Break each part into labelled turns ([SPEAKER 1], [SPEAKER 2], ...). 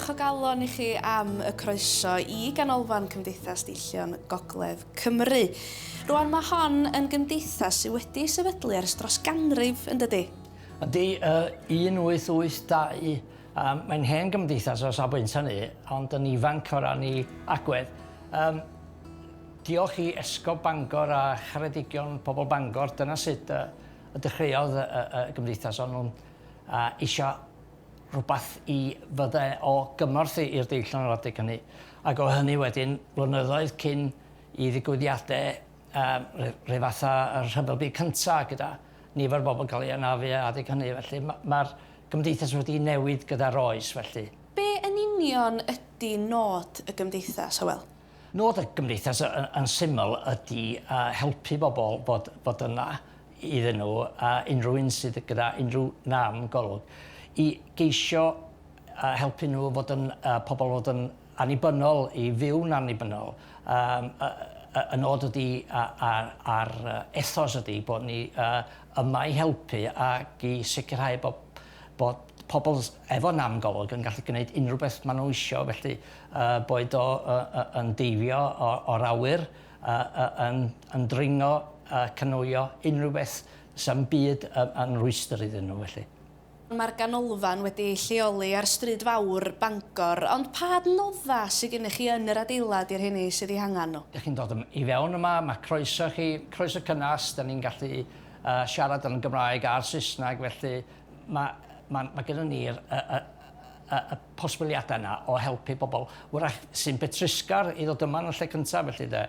[SPEAKER 1] Diolch o galon i chi am y croeso i Ganolfan Cymdeithas Deillion Gogledd Cymru. Rwan mae hon yn gymdeithas sydd wedi ei sefydlu ers dros ganrif, yn dydi?
[SPEAKER 2] Ydy, uh, 1882. Um, mae'n hen gymdeithas o safbwynt hynny, ond yn ifanc o ran ei agwedd. Um, diolch i Esgob Bangor a charedigion pobl Bangor, dyna sut uh, y dechreuodd y, y, y gymdeithas, o'n nhw'n uh, eisiau rhywbeth i fydde o gymorth i'r deillion yr adeg hynny. Ac o hynny wedyn, blynyddoedd cyn i ddigwyddiadau um, rhai fatha y rhyfel byd cyntaf gyda nifer o bobl yn cael ei anafu adeg hynny. Felly mae'r ma gymdeithas wedi newid gyda'r oes felly.
[SPEAKER 1] Be yn union ydy nod y gymdeithas, Hywel?
[SPEAKER 2] Nod y gymdeithas yn, yn syml ydy uh, helpu bobl fod, fod yna iddyn nhw, a unrhyw un sydd gyda unrhyw nam golwg, i geisio uh, helpu nhw fod yn, uh, pobl fod yn annibynnol, i fyw'n annibynnol. Um, y, y, y nod ydy, a'r, ar ethos ydy, bod ni uh, yma i helpu ac i sicrhau bod, bod pobl efo nam golwg yn gallu gwneud unrhyw beth maen nhw isio, felly uh, boed o uh, yn deifio o'r awyr, uh, uh, yn, yn dringo, uh, canŵio, unrhyw beth sy'n byd uh, yn rwystr iddyn nhw felly.
[SPEAKER 1] Mae'r ganolfan wedi ei lleoli ar Stryd Fawr, Bangor, ond pa adnoddau sydd gennych chi yn yr adeilad i'r rheini sydd eu hangen nhw?
[SPEAKER 2] Dych chi'n dod i fewn yma, mae croeso chi, croeso cynnes, da ni'n gallu uh, siarad yn Gymraeg a'r Saesneg, felly mae, mae, mae gennym ni'r y, y, y, y posibiliadau yna o helpu bobl wrach sy'n betrusgar i ddod yma yn y lle cyntaf, felly de.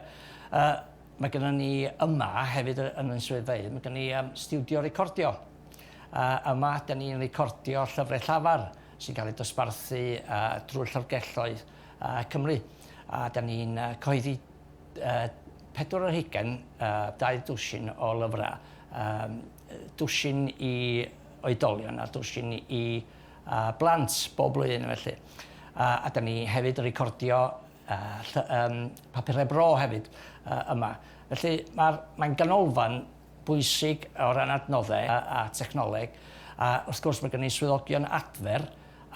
[SPEAKER 2] Uh, mae gennym ni yma hefyd yn ein swyddfeydd, mae gennym ni um, stiwdio recordio. Uh, yma, da ni'n recordio llyfrau llafar sy'n cael eu dosbarthu uh, drwy'r llyfrgelloedd uh, Cymru. A da ni'n uh, cyhoeddi uh, 24, uh, dau dwsin o lyfrau. Um, dwsin i oedolion a dwsin i uh, blant bob blwyddyn felly. Uh, a da ni hefyd yn recordio uh, um, papurau bro hefyd uh, yma. Felly mae'r mae ganolfan bwysig o ran adnoddau a, a technoleg. A wrth gwrs mae gen ni swyddogion adfer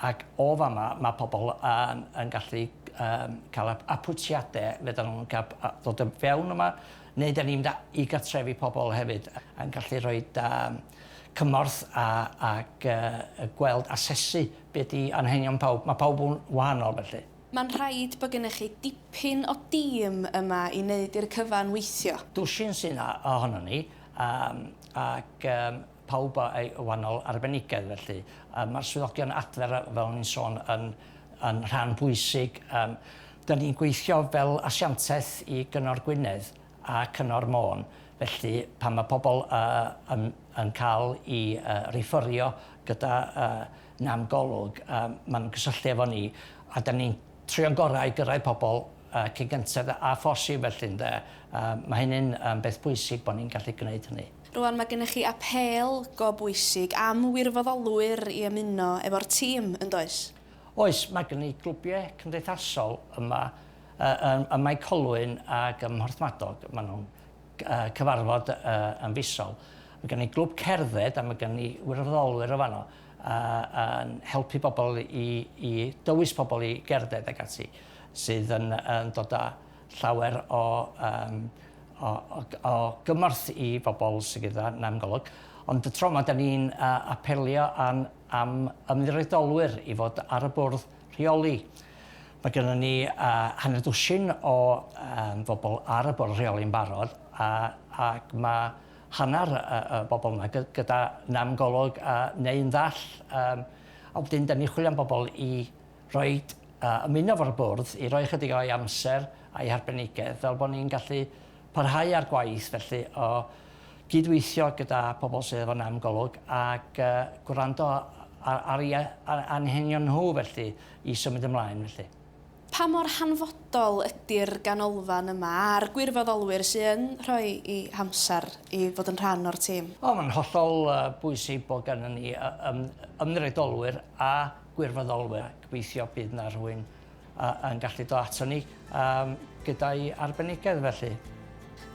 [SPEAKER 2] ac o fama mae pobl yn, yn gallu um, cael apwyntiadau fedran nhw'n cael ddod yn fewn yma neu da ni'n mynd i gartrefi pobl hefyd yn gallu rhoi um, cymorth a, ac uh, gweld asesu beth di anghenion pawb. Mae pawb yn wahanol felly.
[SPEAKER 1] Mae'n rhaid bod gennych chi dipyn o dîm yma i wneud i'r cyfan weithio.
[SPEAKER 2] Dwsin sydd 'na ohonon ni, um, ac um, pawb â'i wahanol arbenigedd felly. Um, Mae'r swyddogion adfer, fel o'n i'n sôn, yn, yn rhan bwysig. Um, da ni'n gweithio fel asiantaeth i Gyngor Gwynedd a Cyngor Môn, felly pan mae pobl uh, yn, yn cael i uh, rifferio gyda uh, nam golwg, um, maen nhw'n cysylltu efo ni, a da ni'n trio'n gorau i gyrraedd pobl uh, cyn gynted a phosib felly ynde. Uh, mae hynny'n um, beth bwysig bod ni'n gallu gwneud hynny.
[SPEAKER 1] Rwan mae gennych chi apêl go bwysig am wirfoddolwyr i ymuno efo'r tîm, yn does?
[SPEAKER 2] Oes, mae gen ni glwbiau cymdeithasol yma uh, ym, ym Mae Colwyn ac ym Mhorthmadog. Maen nhw'n uh, cyfarfod uh, yn fisol. Mae gen ni glwb cerdded a mae gen ni wirfoddolwyr o fanno uh, yn helpu bobl i, i dywys pobl i gerdded ac ati, sydd yn, yn dod â llawer o, um, o, o, o gymorth i bobl sydd gyda nam golwg. Ond y tro yma, da ni'n uh, apelio an, am ymddiriedolwyr i fod ar y bwrdd rheoli. Mae gennym ni uh, hanner dwsin o um, bobl ar y bwrdd rheoli'n barod, a, ac mae hanner y, y bobl yma gyda nam golwg uh, neu'n ddall. Um, a wedyn, da ni'n chwilio am bobl i roi uh, ymuno fo'r bwrdd, i roi chydig o'i amser a'i harbenigedd, fel bod ni'n gallu parhau â'r gwaith felly o gydweithio gyda pobl sydd efo nam golwg ac uh, gwrando ar, ar ei anghenion nhw felly i symud ymlaen felly.
[SPEAKER 1] Pa mor hanfodol ydy'r ganolfan yma a'r gwirfoddolwyr sy yn rhoi eu hamser i fod yn rhan o'r tîm?
[SPEAKER 2] O, mae'n hollol bwysig bod gennym ni ymddiriedolwyr a gwirfoddolwyr. Gobeithio bydd 'na rhywun yn gallu dod ato ni gyda'i arbenigedd felly.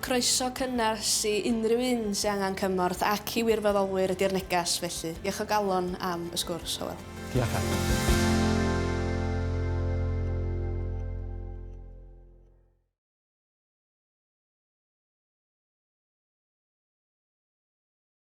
[SPEAKER 1] Croeso cynnes i unrhyw un sy angen cymorth ac i wirfoddolwyr ydy'r neges felly. Diolch o galon am y sgwrs, Hywel.
[SPEAKER 2] Diolch Ann.